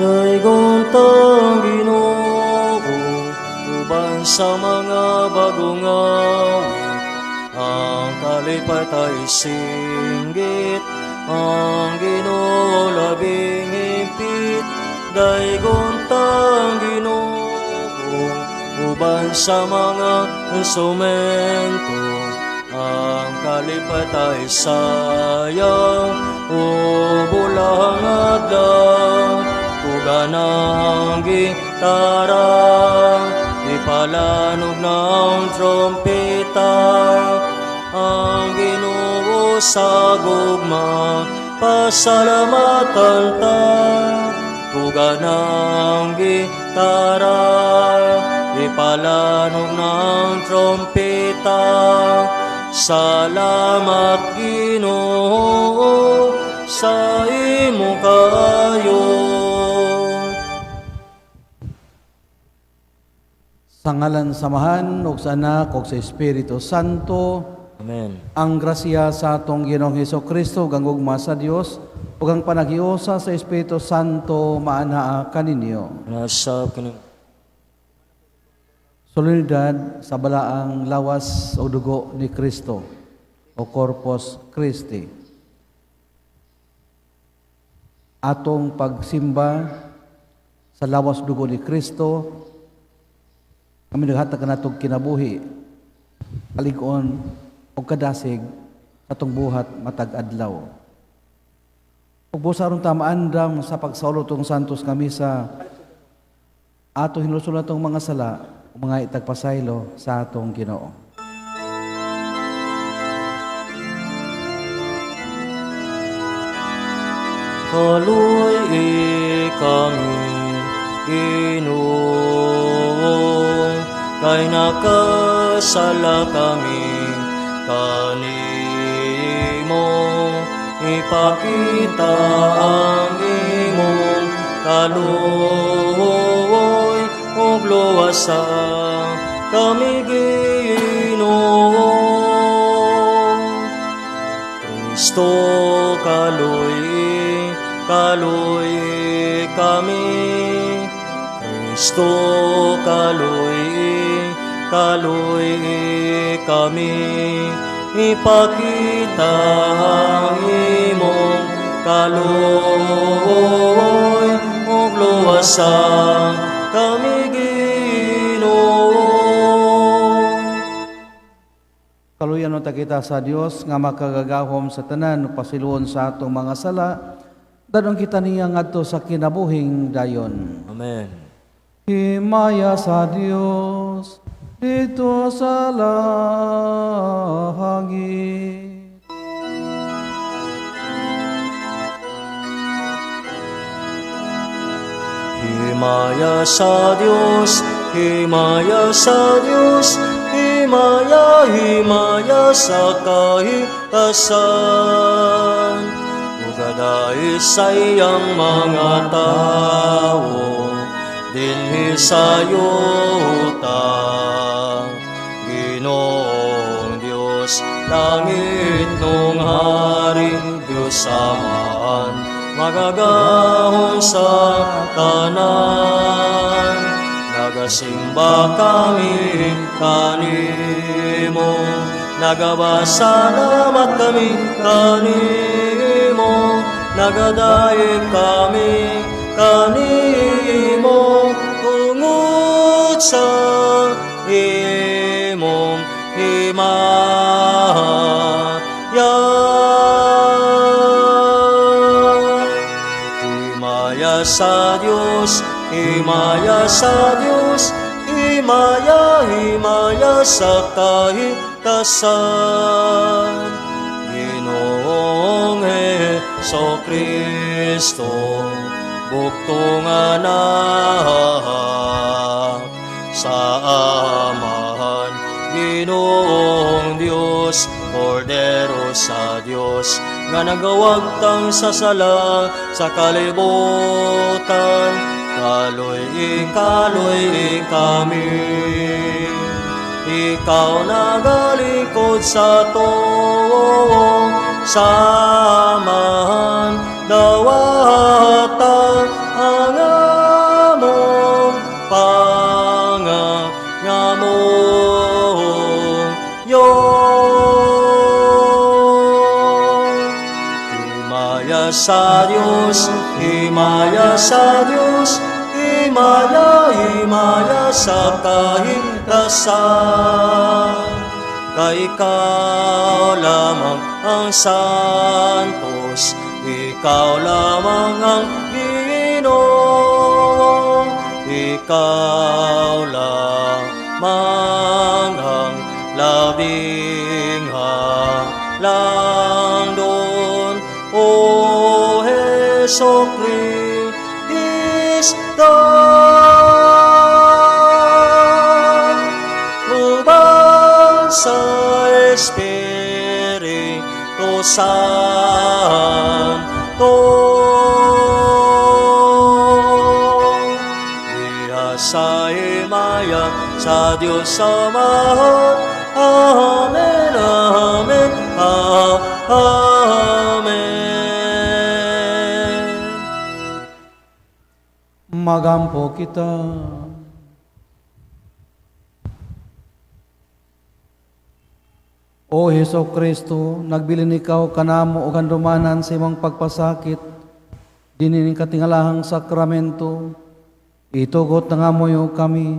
Daygon tang Ginoo uban sa mga bagong awit, ang kalipay tay singgit, ang Ginoo labing higpit. Daygon tang Ginoo uban sa mga instrumento, ang kalipay tay sayaw o bulang adlaw. Tuga na ang gitara, ipalanog na ang trompeta, ang Ginoo sa gugma, pasalamatan ta. Tuga na ang gitara, ipalanog na ang trompeta. Salamat, Ginoo, sa imong kaayo. Sa ngalan sa Amahan, ug sa Anak, ug sa Espiritu Santo. Amen. Ang grasya sa atong Ginoong Hesus Kristo, ug ang gugma sa Dios, ug ang panaghiusa sa Espiritu Santo maanaa kaninyo. Nasa kanin. Solemnidad sa balaang lawas o dugo ni Kristo o Corpus Christi. Atong pagsimba sa lawas dugo ni Kristo, kami naghatag kanatong kinabuhi, kalig-on o kadasig atong buhat matag adlaw. Ug busa aron ta maandam sa pagsaulo tong Santos nga misa, ato hinulsol atong mga sala, ug mga itagpasaylo sa atong Ginoo. Kaluy kami, Ginoo, kay nakasala kami kanimo. Ipakita ang imong kaluoy ug luwasa kami, Ginoo. Kristo, kaluy, kaluy kami. Kristo, kaluy, kaluy kami. Ipakita ang imong kaluoy ug luwasa kami, Ginoo. Kaluyan ta kita sa Dios nga makagagahom sa tanan, pasiluon sa atong mga sala, dadon kita niya ngadto sa kinabuhing dayon. Amen. Himaya sa Dios dito sa langit. Himaya sa Dios, himaya sa Dios, himaya, himaya sa kahitasan. Ug adai sa iyang mga tawo dinhi sa yuta. Ginoong Dios, langit nung hari, Dios Amahan, magagahom sa tanan. Nagasimba kami kanimo, nagabasalamat kami kanimo, nagadayeg kami kanimo, tungod sa imong himaya. Himaya sa Dios, himaya sa Dios, himaya, himaya sa kahitasan. Ginoong Heso Kristo, buktong anak sa Amahan, Ginoong Dios, Kordero sa Dios, nga nagawagtang sa sala sa kalibutan, kaloy, kaloy kami. Ikaw nagalikod sa tuong samahan, dawata ang sa Dios, himaya sa Dios, himaya, himaya sa kahimtasan. Kay ikaw lamang ang santos, ikaw lamang ang Ginoo, ikaw lamang ang labing halangdon, O Heso Kristo. Uban sa Espiritu Santo. Diha sa himaya sa Dios Amahan. Amen, amen, amen. Magampo kita. O Hesus Kristo, nagbilin ikaw kanamo og handumanan sa imong pagpasakit, dinhi ning katingalahang sakramento, itugot na ngamoy kami,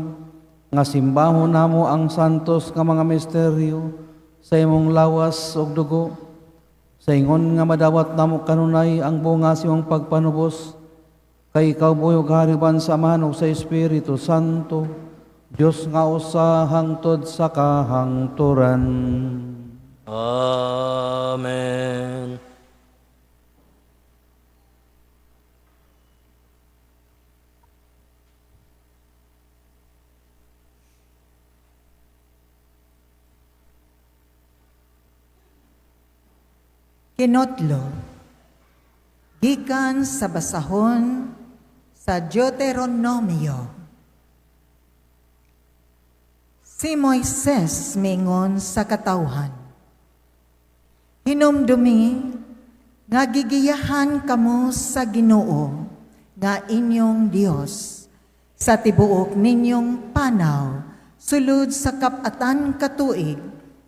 nga simbahon namo ang santos nga mga misteryo sa imong lawas ug dugo, sa ingon nga madawat namo kanunay ang bunga sa imong pagpanubos, kay ikaw buhi ug hariban sa Amahan ug sa Espiritu Santo, Dios nga usa hangtod sa kahangturan. Amen. Kinotlo, gikan sa basahon sa Deuteronomio. Si Moises mingon sa katawhan, hinumdumi nga gigiyahan kamo sa Ginoo nga inyong Dios sa tibuok ninyong panaw sulod sa kap-atan katuig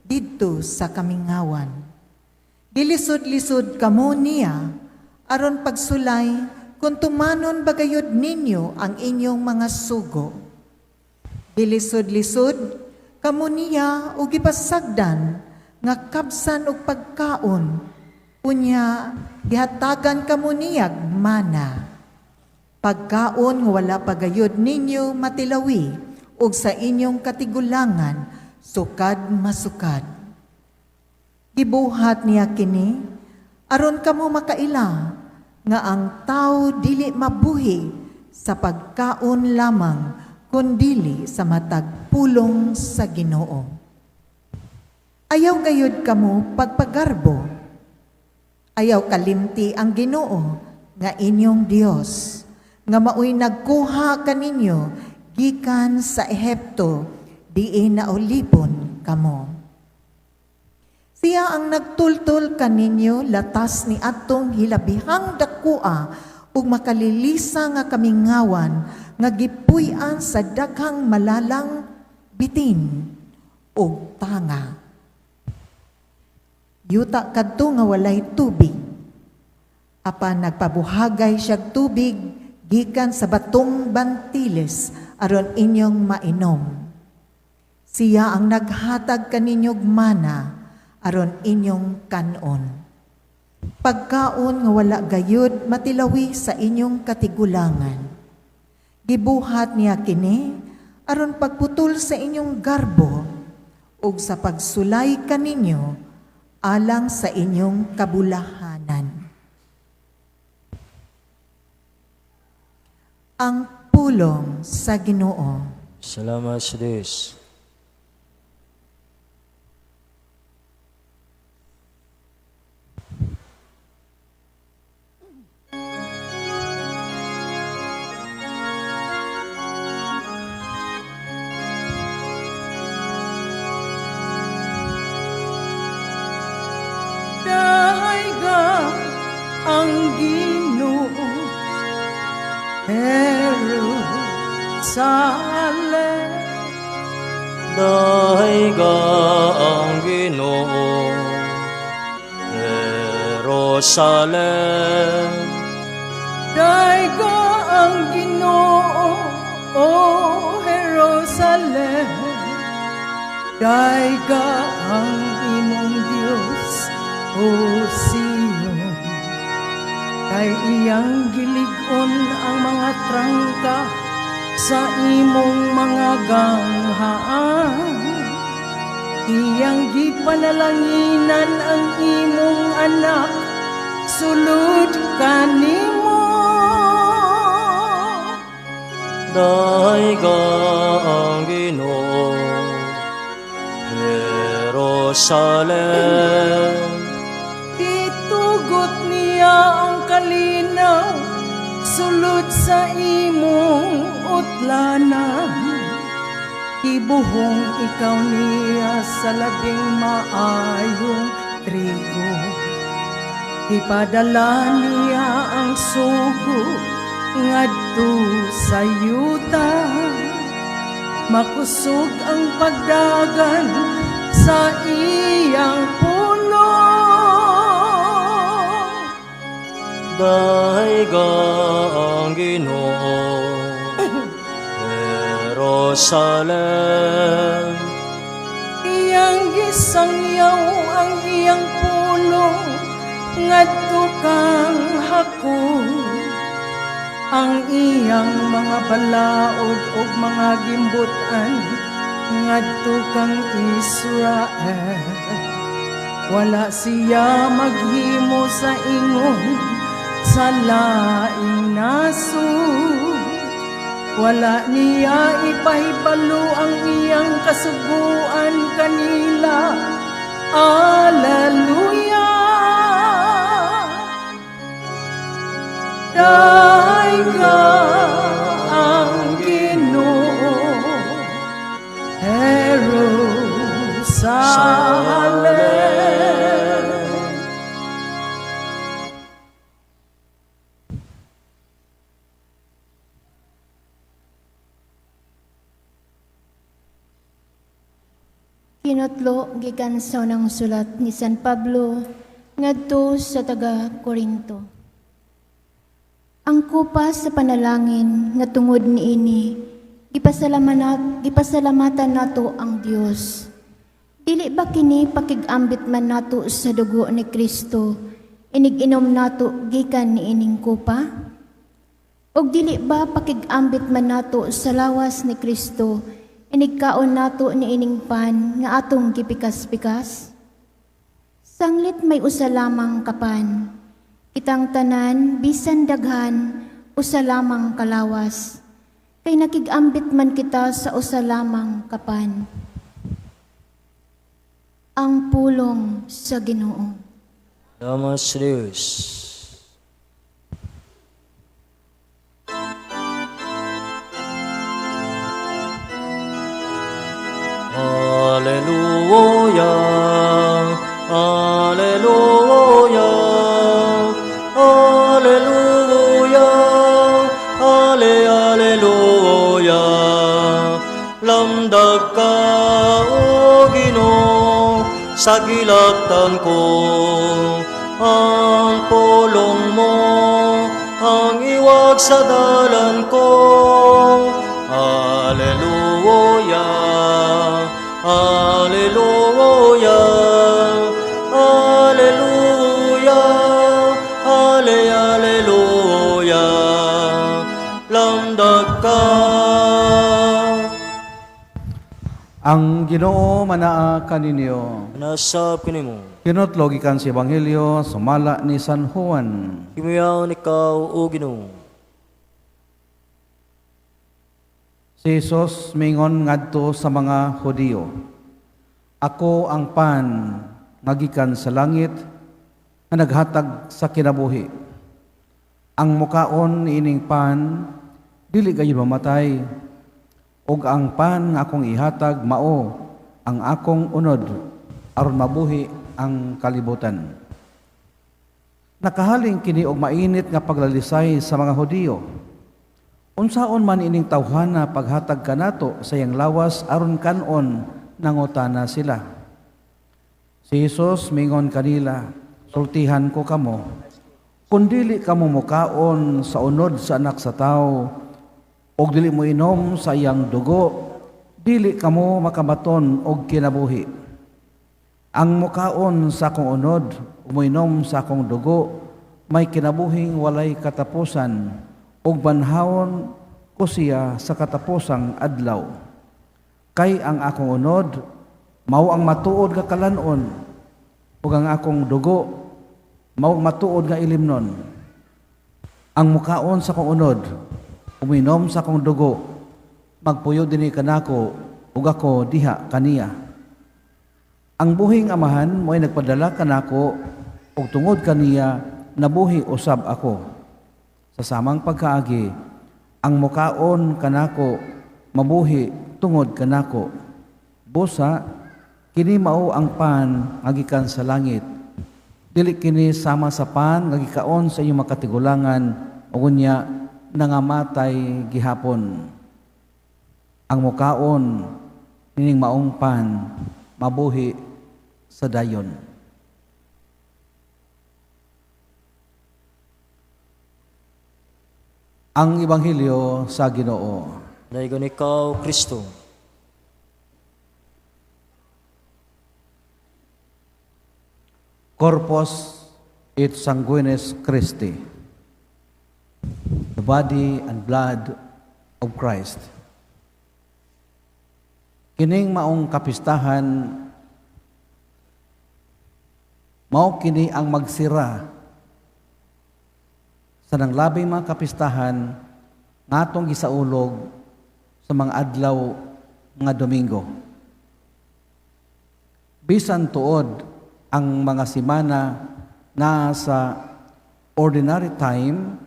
didto sa kamingawan. Gilisod-lisod kamo niya aron pagsulay kung tumanon bagayod ninyo ang inyong mga sugo. Gilisod-lisod kamo niya og gipasagdan nga kabsan og pagkaon, unya gihatagan kamo niyag mana. Pagkaon nga wala pagayod ninyo matilawi og sa inyong katigulangan sukad masukad. Gibuhat niya kini aron kamo makaila nga ang tao dili mabuhi sa pagkaon lamang kundili sa matag pulong sa Ginoo. Ayaw gayud kamo pagpagarbo. Ayaw kalimti ang Ginoo nga inyong Dios nga maoy nagkuha kaninyo gikan sa Ehipto, diin naulipon kamo. Siya ang nagtultol kaninyo latas ni atong hilabihang dakua ug makalilisa nga kamingawan nga gipuy-an sa daghang malalang bitin ug tanga. Yuta kadto nga walay tubig. Apan nagpabuhagay siyag tubig gikan sa batong bantiles aron inyong mainom. Siya ang naghatag kaninyog mana aron inyong kanon. Pagkaon nga wala gayud matilawi sa inyong katigulangan. Gibuhat niya kini aron pagputol sa inyong garbo ug sa pagsulay kaninyo alang sa inyong kabulahanan. Ang pulong sa Ginoo. Salamat sa Diyos. Ang Ginoo, Jerusalem. Dayga ang Ginoo, Jerusalem. Jerusalem. Dayga ang Ginoo, O Jerusalem. Dayga ang imong Dios, O Sion. Kay iyang gilig-on ang mga trangka sa imong mga ganghaan. Iyang gipanalanginan ang imong anak sulod kanimo. Dayga ang Ginoo, Jerusalem. Gitugot niya ang kalinaw sulod sa imong utlanan. Ibuhong ikaw niya sa labing maayong trigo. Ipadala niya ang sugo ngadto sa yuta. Makusog ang pagdagan sa iyang pulong. Dayga ang Ginoo, Jerusalem. Iyang gisangyaw ang iyang pulong ngadto kang Jacob. Ang iyang mga balaod ug mga gimbut-an ngadto kang Israel. Wala siya maghimo sa ingon sa laing nasod. Wala niya ipahibalo ang iyang kasuguan kanila. Alleluia! Dayga ang Ginoo, Jerusalem. Kinutlo gikan sa unang sulat ni San Pablo ngadto sa taga Korinto. Ang kupa sa panalangin nga tungod niini gipasalamatan nato ang Dios. Dili ba kini pakig-ambit man nato sa dugo ni Kristo inig-inom nato gikan niining kupa? Og dili ba pakig-ambit man nato sa lawas ni Kristo inigkaon nato niining pan nga atong gipikas-pikas? Sanglit may usa lamang kapan. Kitang tanan bisan daghan usa lamang kalawas. Kay nakig-ambit man kita sa usa lamang kapan. Ang pulong sa Ginoo. Salamat sa Diyos. Alleluia, Alleluia, Alleluia, Ale, Alleluia. Lamdag ka, O Ginoo, sa gilaktan ko. Ang pulong mo, ang iwag sa dalan ko. Alleluia, Alleluia, Alleluia, Ale, Alleluia. Lamdag ka. Ang Ginoo manaa kaninyo. Nasab kanimo. Kinutlo gikan sa Ebanghelyo sumala ni San Juan. Himuyaon ikaw, O Ginoo. Si Jesus mingon ngadto sa mga Hudiyo, "Ako ang pan nga gikan sa langit nga naghatag sa kinabuhi. Ang mukaon niining pan dili gayud mamatay, ug ang pan nga akong ihatag mao ang akong unod aron mabuhi ang kalibutan." Nakahaling kini og mainit nga paglalisay sa mga Hudiyo. Unsaon man ining tawhana paghatag kanato sa iyang lawas aron kanon, nangutana sila. Si Jesus mingon kanila, Sultihan ko kamo, kung dili kamo mukaon sa unod sa Anak sa Tao, ug dili mo inom sa iyang dugo, dili kamo makabaton og kinabuhi. Ang mukaon sa akong unod, uminom sa akong dugo, may kinabuhing walay katapusan, ug banhawon ko siya sa katapusang adlaw. Kay ang akong unod, mao ang matuod nga kalan-on, ug ang akong dugo, mao ang matuod nga ilimnon. Ang mukaon sa akong unod, uminom sa akong dugo, magpuyo dinhi kanako, ug ako diha kaniya. Ang buhing Amahan mo'y nagpadala kanako, ug tungod kaniya nabuhi usab ako. Sa samang pagkaagi, ang mukaon kanako mabuhi tungod kanako. Busa kini mao ang pan nga gikan sa langit. Dili kini sama sa pan nga gikaon sa inyong makatigulangan ug unya nangamatay gihapon. Ang mukaon nining maong pan mabuhi sa dayon. Ang Ebanghelyo sa Ginoo. Daygon ikaw, Kristo. Corpus et sanguinis Christi, the body and blood of Christ. Kining maong kapistahan, mao kini ang magsira sa nang labing mga kapistahan ngatong gisaulog sa mga adlaw nga Domingo. Bisan tuod ang mga semana na sa ordinary time,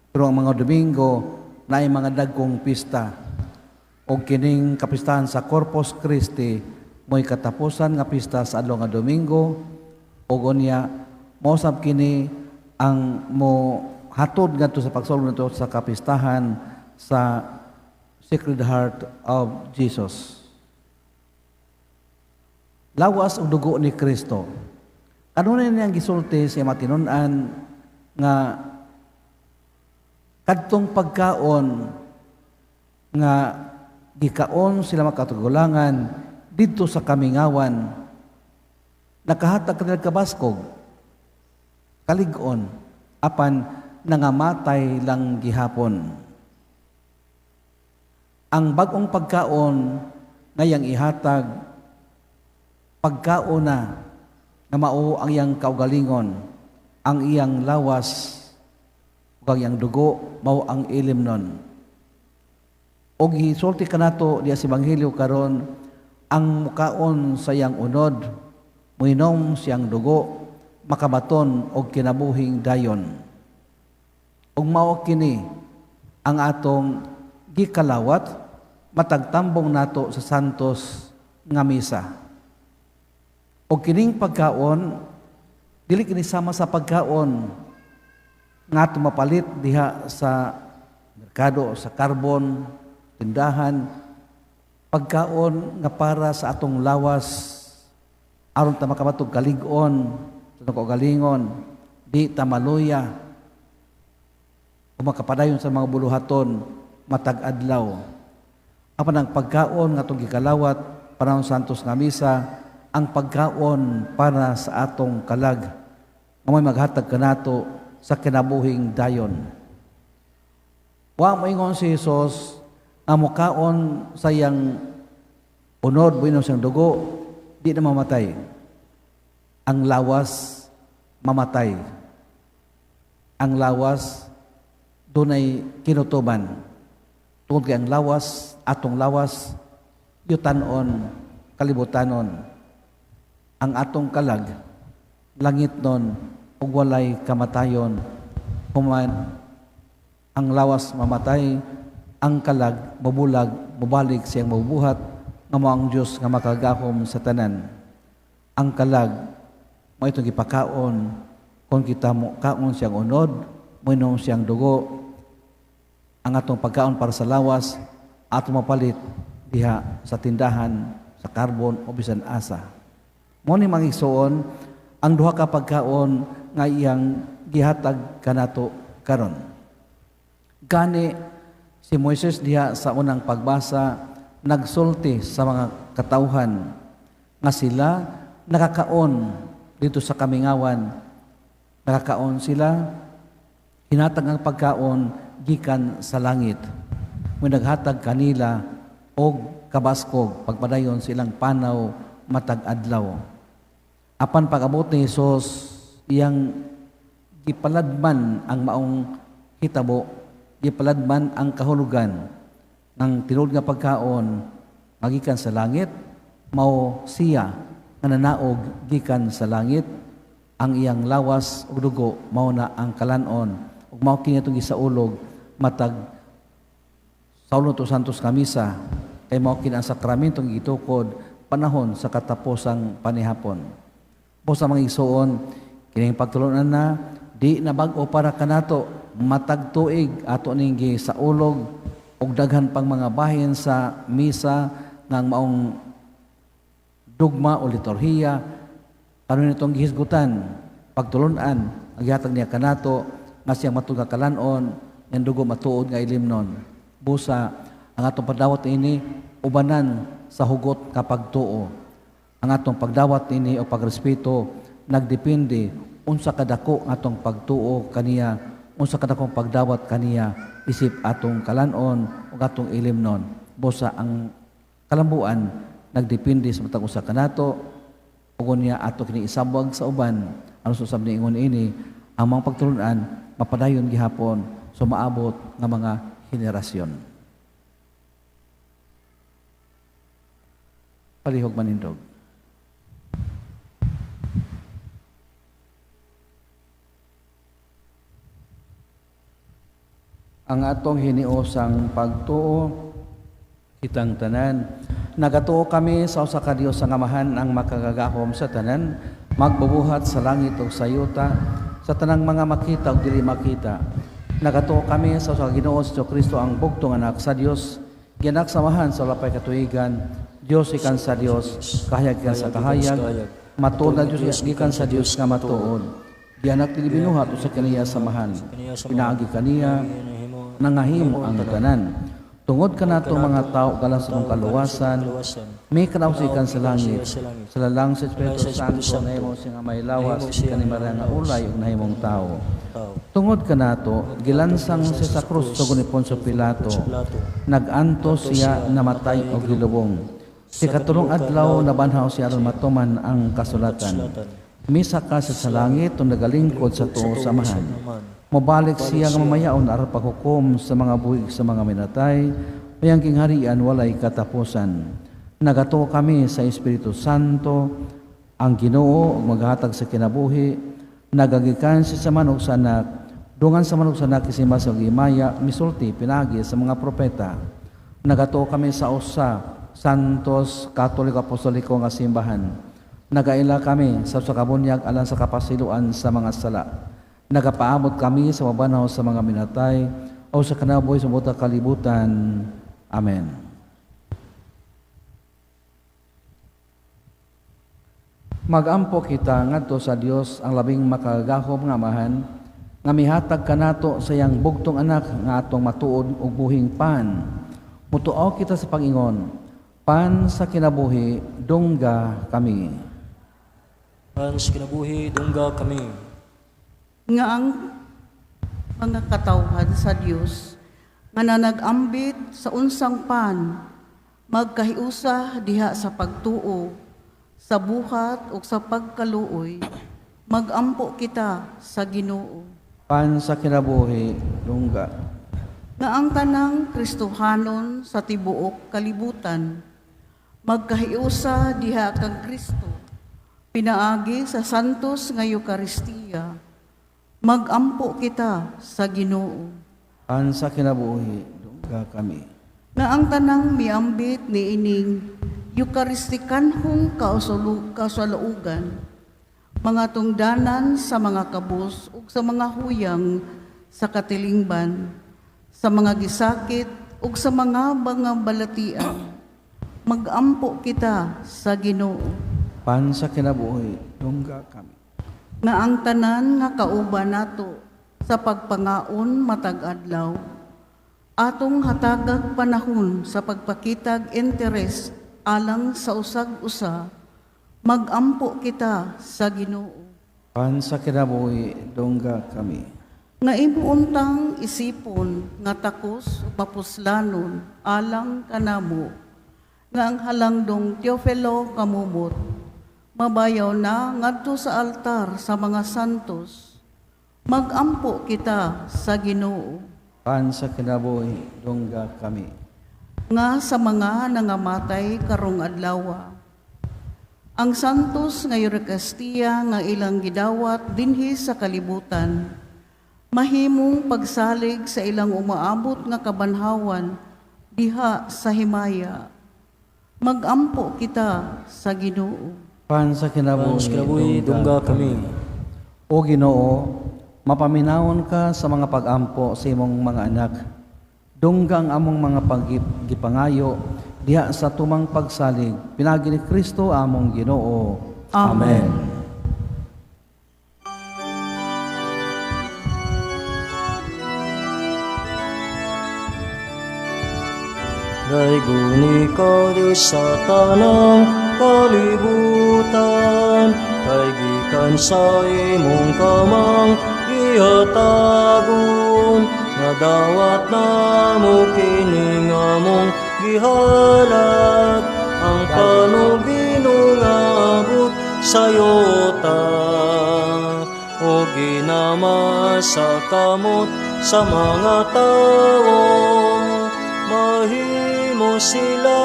pero ang mga Domingo na ay mga dagkong pista. O kining kapistahan sa Corpus Christi mo'y katapusan nga pista sa adlaw nga Domingo, o unya mosab kini ang mo hatod ngadto sa pagsulod ngadto sa kapistahan sa Sacred Heart of Jesus. Lawas og dugo ni Kristo. Kanunay niyang gisulti sa matinun-an nga kadtong pagkaon nga gikaon sila makatugulangan didto sa kamingawan, nakahatag kanila kabaskog, kalig-on, apan nangamatay lang gihapon. Ang bag-ong pagkaon ngayang ihatag, pagkaon na nga mao ang iyang kaugalingon, ang iyang lawas ug ang iyang dugo mao ang ilimnon. Og gisulti kanato diya sa Ebanghelyo karon, ang mukaon sa iyang unod, moinom siyang dugo, makabaton og kinabuhing dayon. Ug mao kini ang atong gikalawat matagtambong nato sa Santos nga misa. O kining pagkaon, dili kini sama sa pagkaon nga ato mapalit diha sa merkado, sa karbon, tindahan, pagkaon nga para sa atong lawas, aron ta makabatog kalig-on, sa atong kaugalingon, di ta maluya, o makapadayon sa mga buluhaton matag adlaw. Apan ang pagkaon nga atong gikalawat panahon Santos nga misa, ang pagkaon para sa atong kalag, nga may maghatag kanato sa kinabuhing dayon. Wa moingon si Jesus nga mukaon sa iyang unod, buinom siyang dugo, di na mamatay. Ang lawas mamatay. Ang lawas dunay kinutuban. Tungod kay ang lawas, atong lawas, yutanon, kalibutanon. Ang atong kalag, langit nun, ug walay kamatayon. Human ang lawas mamatay, ang kalag mabulag, mubalik siyang mabubuhat, nga mao ang Dios nga makagahom sa tanan. Ang kalag mao itong gipakaon kung kita mo kaon siyang unod, moinom siyang dugo. Ang atong pagkaon para sa lawas, atong mapalit diha sa tindahan, sa karbon o bisan asa. Mo ni mga igsoon, ang duha ka pagkaon nga iyang gihatag kanato karon. Gani si Moises diha sa unang pagbasa nagsulti sa mga katawhan nga sila nakakaon dito sa kamingawan. Nakakaon sila, hinatag ang pagkaon gikan sa langit. May naghatag kanila og kabaskog pagpadayon silang panaw matag adlaw. Apan pag-abot ni Hesus, iyang gipaladman ang maong hitabo, gipaladman ang kahulugan ng tinuod nga pagkaon nga gikan sa langit, mao siya nga nanaog gikan sa langit, ang iyang lawas ug dugo mao na ang kalan-on, ug mao kini atong gisaulog matag Saulo to Santos nga misa, kay mao kini ang sakramentong gitukod panahon sa kataposang panihapon. Po sa mga igsuon, kining pagtulunan na di na bag-o para kanato, matag tuig ato ning gisaulog og daghan pang mga bahin sa misa nga ang maong dugma o liturhiya karon nitong gihisgutan pagtulunan ang gihatag niya kanato nga siyang matuod nga kalan-on, yang dugo matuod nga ilimnon. Busa ang atong pagdawat ini ubanan sa hugot nga pagtuo. Ang atong pagdawat ini o pagrespeto nagdepende unsa kadako ang atong pagtuo kaniya, unsa kadakong pagdawat kaniya isip atong kalan-on ug atong ilimnon. Busa ang kalambuan nagdepende sa matag usa kanato ug unya ato kini isabwag sa uban. Aron sa usab niingon ini ang mga pagtulunan mapadayon gihapon so maabot nga mga henerasyon. Palihog manindog. Ang atong hiniusang pagtuo, kitang tanan, nagatuo kami sa usa ka Dios ang Amahan ang makagagahom sa tanan, magbubuhat sa langit ug sa yuta, sa tanang mga makita ug dili makita. Nagatuo kami sa usa ka Ginoo si Kristo ang bugtong anak sa Dios, gianak sa Amahan sa walay katuigan, Dios ikan sa Dios, kahayag ikan sa kahayag, matuod na Dios gikan sa Dios nga matuod. Gianak dili binuhat usa kaniya samahan, pinaagi kaniya nangahimo ang tanan. Tungod kanato mga tao galang sa atong kaluwasan, may kanausikan sa langit. Sa lalang sa Espiritu Santo, nahimo siya nga may lawas, gikan ni Maria nga ulay ug nahimong tao. Tungod kanato, gilansang siya sa krus tugon ni Poncio Pilato. Nag-antos siya, namatay og gilubong. Sa ikatulong adlaw nabanhaw siya aron matuman ang kasulatan. Misaka siya sa langit ug nagalingkod sa tuo sa Amahan. Mobalik siya nga mamayaon aron paghukom sa mga buhi sa mga minatay, mayang kingharian walay katapusan. Nagatuo kami sa Espiritu Santo, ang Ginoo ug maghatag sa kinabuhi, nagagikan siya sa manok sa anak, dungan sa manok sa anak isima sa gimaya, misulti pinagi sa mga propeta. Nagatuo kami sa usa Santos Katoliko Apostoliko nga simbahan. Nagaila kami sa usa ka bunyag alang sa kapasiluan sa mga sala. Nagapaabot kami sa mabanaw sa mga minatay o sa kanabuhi sa buta kalibutan. Amen. Magampo kita ngadto sa Dios ang labing makagagahom nga Amahan, nga mihatag kanato sa iyang bugtong anak nga atong matuod og buhing pan. Mutuaw kita sa pangingon, pan sa kinabuhi, dungga kami. Pan sa kinabuhi, dungga kami. Nga ang mga katawhan sa Dios nga nanag-ambit sa unsang pan, magkahiusa diha sa pagtuo, sa buhat ug sa pagkaluoy, magampo kita sa Ginoo. Pan sa kinabuhi, dungga. Nga ang tanang Kristohanon sa tibuok kalibutan, magkahiusa diha kang Kristo, pinaagi sa Santos nga Eukaristiya, magampo kita sa Ginoo. Pan sa kinabuhi, dungga kami. Nga ang tanang miambit niining Eukaristikanhong kausalaugan, mga tungdanan sa mga kabus ug sa mga huyang sa katilingban, sa mga gisakit ug sa mga balatian, magampo kita sa Ginoo. Pan sa kinabuhi, dungga kami. Nga ang tanan nga kauban nato sa pagpangaon matag adlaw, atong hatagag panahon sa pagpakitag interes alang sa usag-usa, magampo kita sa Ginoo. Pan sa kinabuhi, dungga kami. Nga imo untang isipon nga takos ug mapuslanon alang kanamo, nga ang halangdong Teofilo Camomot mabayaw na ngadto sa altar sa mga santos, magampo kita sa Ginoo. Pan sa kinabuhi, dungga kami. Nga sa mga nangamatay karong adlawa, ang santos nga Eukaristiya nga ilang gidawat dinhi sa kalibutan, mahimong pagsalig sa ilang umaabot nga kabanhawan diha sa himaya, magampo kita sa Ginoo. Pan sa Pan kinabuhi, sa kinabuhi, dungga kami. O Ginoo, mapaminawon ka sa mga pagampo sa imong mga anak. Dungga ang among mga paggipangayo diha sa tumang pagsalig. Pinaagi ni Kristo among Ginoo. Amen. Daygon ikaw Diyos sa tanang kalibutan, kay gikan sa imong kamang gihatagon, nga dawat namo kini nga among gihalad, ang panubino nga abot sa yota, o ginama sa kamot sa mga tawo, mahimo sila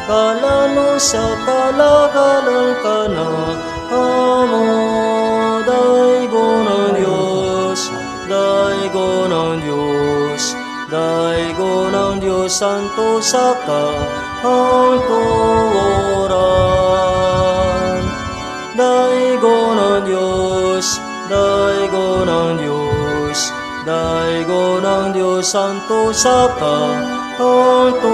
kalano sa kalagalang kanamo. Daygon ang Diyos, daygon ang Diyos, daygon ang Diyos, Santo sa kahangturan. Daygon ang Diyos, daygon ang Diyos, daygon ang Diyos, Santo sa kahangturan.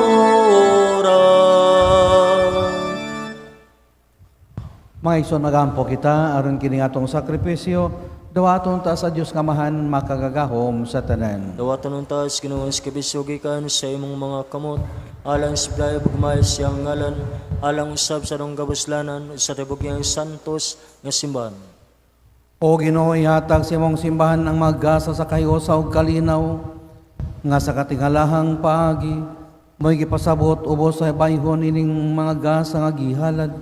Mga igsoon, magampo kita aron kini atong sakripisyo dawaton ta sa Dios nga Amahan makagagahom sa tanan. Dawaton unta sa Ginoo ang sakripisyo gikan sa imong mga kamot, alang sa biyaya ug siyang ngalan, alang usab sa atong kapuslanan sa tibuok niyang santos nga simbahan. O Ginoo, ihatag sa imong simbahan ang mga gasa sa kahiusa ug kalinaw nga sa katingalahang paagi mo'y gipasabot ubos sa bayhon ining mga gasa nga gihalad.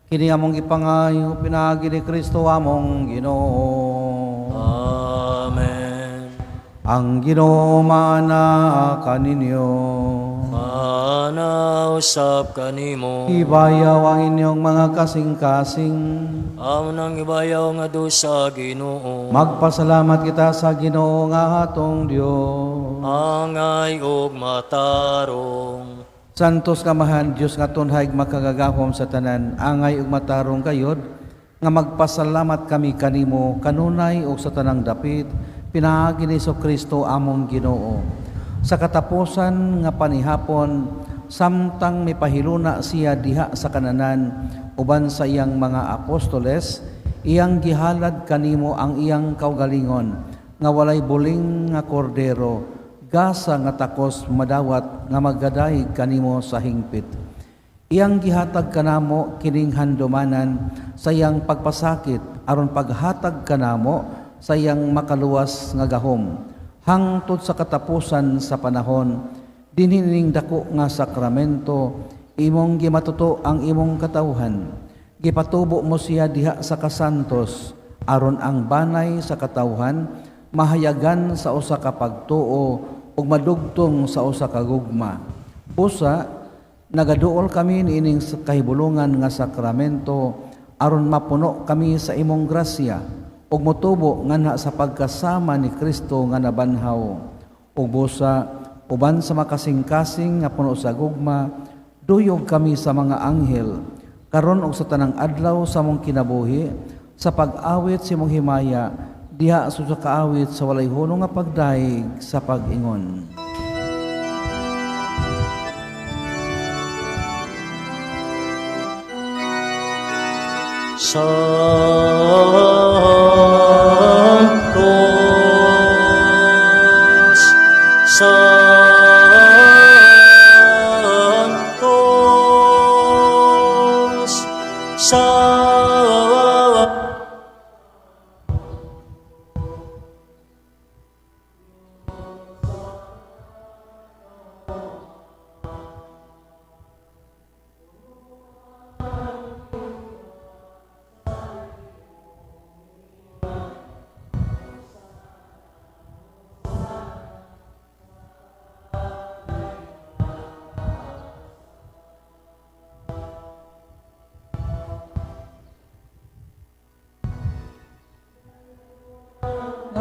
Kini among gipangayo pinaagi ni Kristo among Ginoo. Amen. Ang Ginoo maana kaninyo. Maana usab kanimo. Ibayaw ang inyong mga kasing-kasing. Amo nang ibayaw ngadto sa Ginoo. Magpasalamat kita sa Ginoo nga atong Dios. Angay ug matarong. Santos nga Amahan, Dios nga tunhay makagagahom sa tanan, angay ug matarong gayod nga magpasalamat kami kanimo kanunay ug sa tanang dapit pinaagi ni Kristo among Ginoo. Sa katapusan nga panihapon, samtang mipahiluna siya diha sa kananan uban sa iyang mga apostoles, iyang gihalad kanimo ang iyang kaugalingon nga walay buling nga kordero, gasa nga takos madawat nga magadayeg kanimo sa hingpit. Iyang gihatag kanamo kining handumanan sa iyang pagpasakit aron paghatag kanamo sa iyang makaluwas nga gahom hangtod sa katapusan sa panahon. Dinhi ning dako nga sakramento imong gimatuto ang imong katawhan. Gipatubo mo siya diha sa kasantos aron ang banay sa katawhan mahayagan sa usa ka pagtuo ug madugtong sa usa ka gugma. Usa nagaduol kami niining kahibulungan nga sakramento aron mapuno kami sa imong grasya ug motubo nganha sa pagkasama ni Kristo nga nabanhaw. Ug busa uban sa makasingkasing nga puno sa gugma, duyog kami sa mga anghel karon ug sa tanang adlaw sa among kinabuhi sa pag-awit sa imong himaya diha sa kaawit sa walay hunong nga pagdayeg sa pag-ingon. Santo.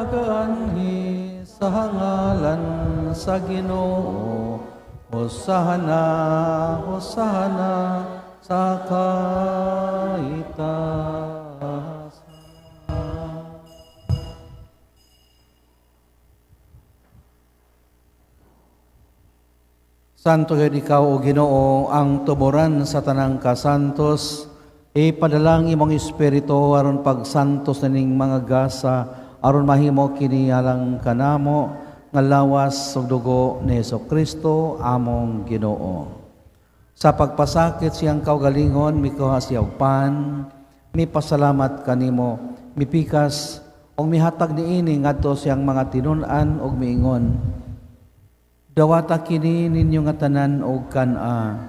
Nagaanhi sa ngalan sa Ginoo, hosana, hosana sa kaitasan. Santo gyud ikaw, o Ginoo, ang tuboran sa tanang kasantos. Ipadalang imong espiritu aron pagsantos nining mga gasa, aron mahimo kini alang kanamo nga lawas ug dugo ni Hesukristo among Ginoo. Sa pagpasakit siyang kaugalingon, mikuha siya og pan, mipasalamat kanimo, mipikas ug mihatag niini ngadto siyang mga tinun-an ug miingon: Dawata kini ninyo nga tanan og kan-a,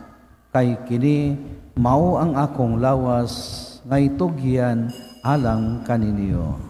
kay kini mao ang akong lawas nga itugyan alang kaninyo.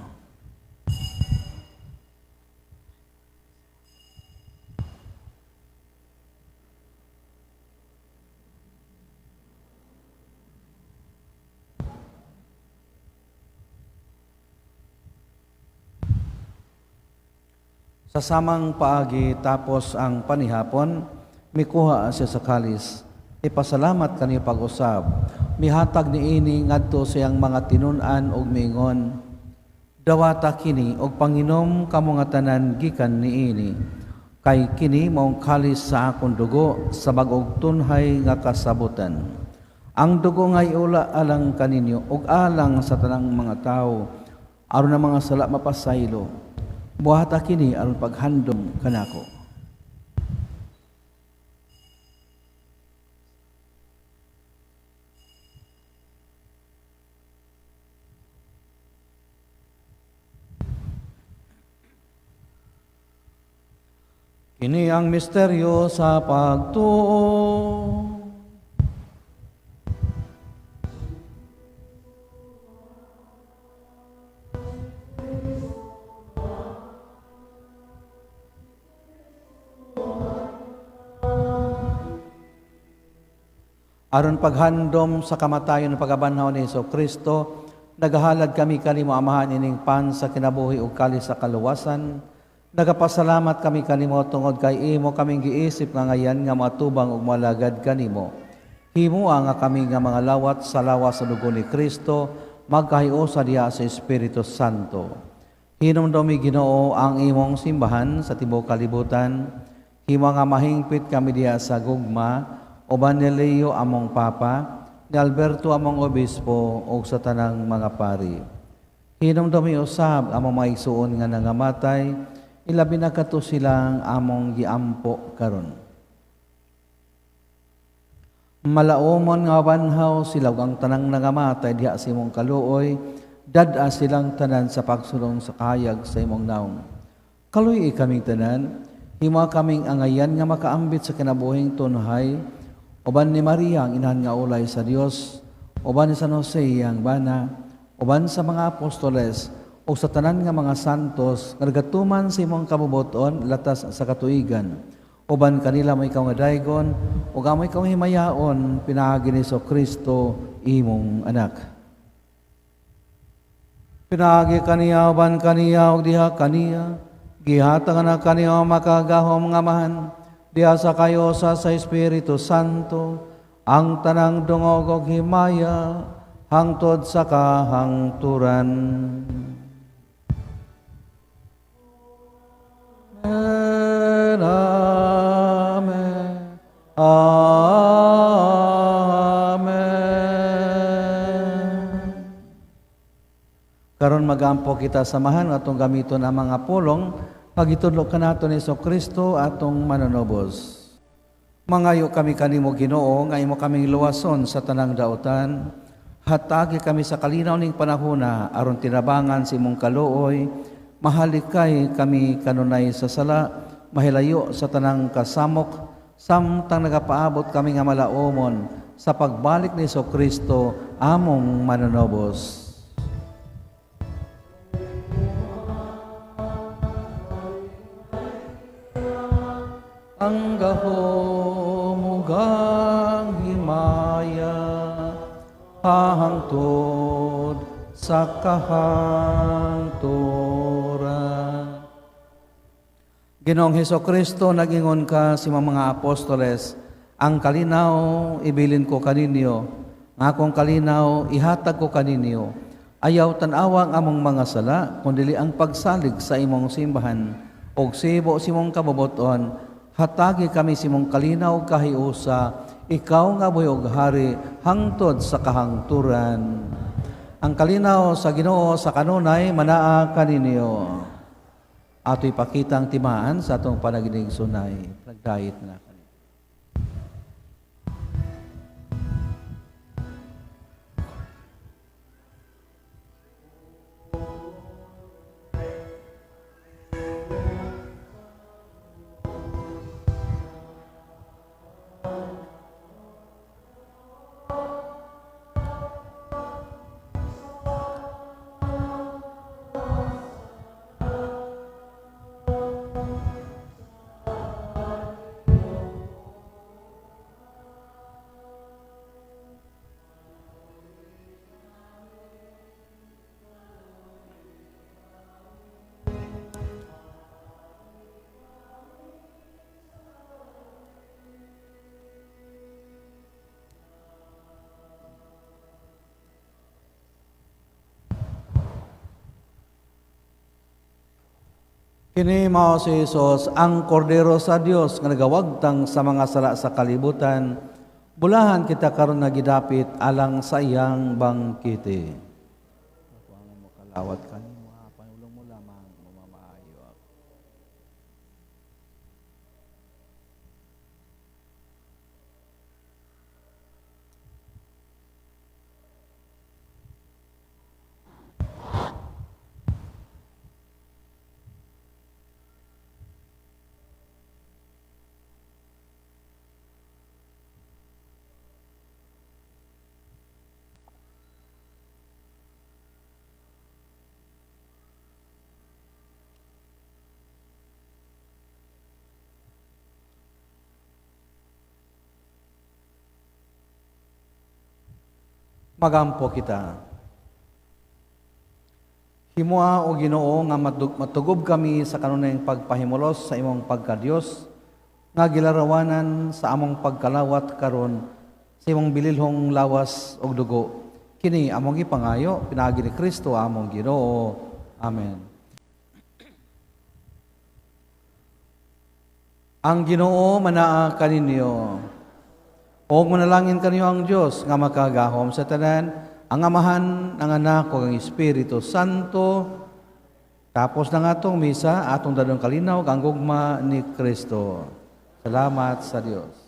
Sa samang paagi tapos ang panihapon, mikuha siya sa kalis. Ipasalamat kaniyo pag-usab. Mihatag niini ngadto siyang mga tinun-an og miingon: Dawata kini og panginom kamo nga tanan gikan niini, kay kini maong kalis sa akong dugo sa bag-ong tunhay nga kasabutan. Ang dugo nga iula alang kaninyo ug alang sa tanang mga tawo, aron ang mga sala mapasaylo. Buhata kini aron paghandom kanako. Kini ang misteryo sa pagtuo. Aron paghandom sa kamatayon ng pagabanhaw ni Hesukristo, nagahalad kami kanimo Amahan ining pan sa kinabuhi ug kalis sa kaluwasan. Nagapasalamat kami kanimo tungod kay imo kaming giisip nga ngayan nga matubang ug malagad kanimo. Himoa nga kami nga mga lawat sa lawas sa dugo ni Kristo, magkahiusa diha sa Espiritu Santo. Hinumdumi Ginoo ang imong simbahan sa tibuok kalibutan. Himoa nga mahingpit kami diha sa gugma, uban ni Leo among Papa, ni Alberto among Obispo, ug sa tanang mga pari. Hinumdumi usab among mga igsuon nga nangamatay, ilabi na kato silang among giampo karon. Malaomon nga banhaw sila ug ang tanang nangamatay diha sa imong kaluoy, dad-a silang tanan sa pagsulong sa kahayag sa imong naong. Kaluoy kaming tanan, himo kaming angayan nga makaambit sa kinabuhing tunhay, uban ni Maria ang inahan nga ulay sa Dios, uban ni San Jose ang bana, uban sa mga apostoles o sa tanan nga mga santos nga nagatuman sa imong kabubuton latas sa katuigan. Uban kanila mo ikaw nga daygon ug amo ikaw himayaon pinaagi ni Kristo imong anak. Pinaagi kaniya uban kaniya ug diha kaniya gihatag na kaniya makagahom nga Amahan diha sa kayosa sa Espiritu Santo ang tanang dungog og himaya hangtod sa kahangturan. Amen. Amen. Amen. Karon magampo kita samahan atong gamiton ang mga pulong pagitudlo kanato ni Hesukristo atong manunobos. Mangayo kami kanimo Ginoo nga imo kaming luwason sa tanang dautan. Hatagi kami sa kalinaw ning panahona aron tinabangan sa imong kaluoy. Mahalikay kami kanunay sa sala, mahilayo sa tanang kasamok, samtang nagapaabot kami nga malaomon sa pagbalik ni Hesukristo among manunobos. Ang gahom ug ang himaya hangtod sa kahangturan. Ginoong Heso Kristo, nagingon ka sa imong mga apostoles, "Ang kalinaw ibilin ko kaninyo, ang akong kalinaw ihatag ko kaninyo. Ayaw tan-awa ang among mga sala, kundili ang pagsalig sa imong simbahan. Og sa ibo sa imong kabubuton, hatagi kami sa imong kalinaw kahiusa, ikaw nga buhi og hari hangtod sa kahangturan." Ang kalinaw sa Ginoo sa kanunay manaa kaninyo. Ato ipakita ang timaan sa atong panaginigsunay. Nagdayit na. Kini mao si Jesus, ang kordero sa Dios nga nagawagtang sa mga sala sa kalibutan. Bulahan kita karon nga gidapit alang sa iyang bangkite. Kalawat kanimo, panulong mo lamang mamaayo ako. Magampo kita. Himoa o Ginoo nga matugob kami sa kanunayng pagpahimulos sa imong pagkadiyos nga gilarawanan sa among pagkalawat karon sa imong bililhong lawas ug dugo. Kini among gipangayo pinaagi ni Kristo among Ginoo. Amen. Ang Ginoo manaa kaninyo. Og manalangin kaniyo ang Dios nga makagahom sa tanan, ang Amahan, ang Anak ug ang Espiritu Santo. Tapos na nga atong misa, atong dadong kalinaw ang gugma ni Kristo. Salamat sa Dios.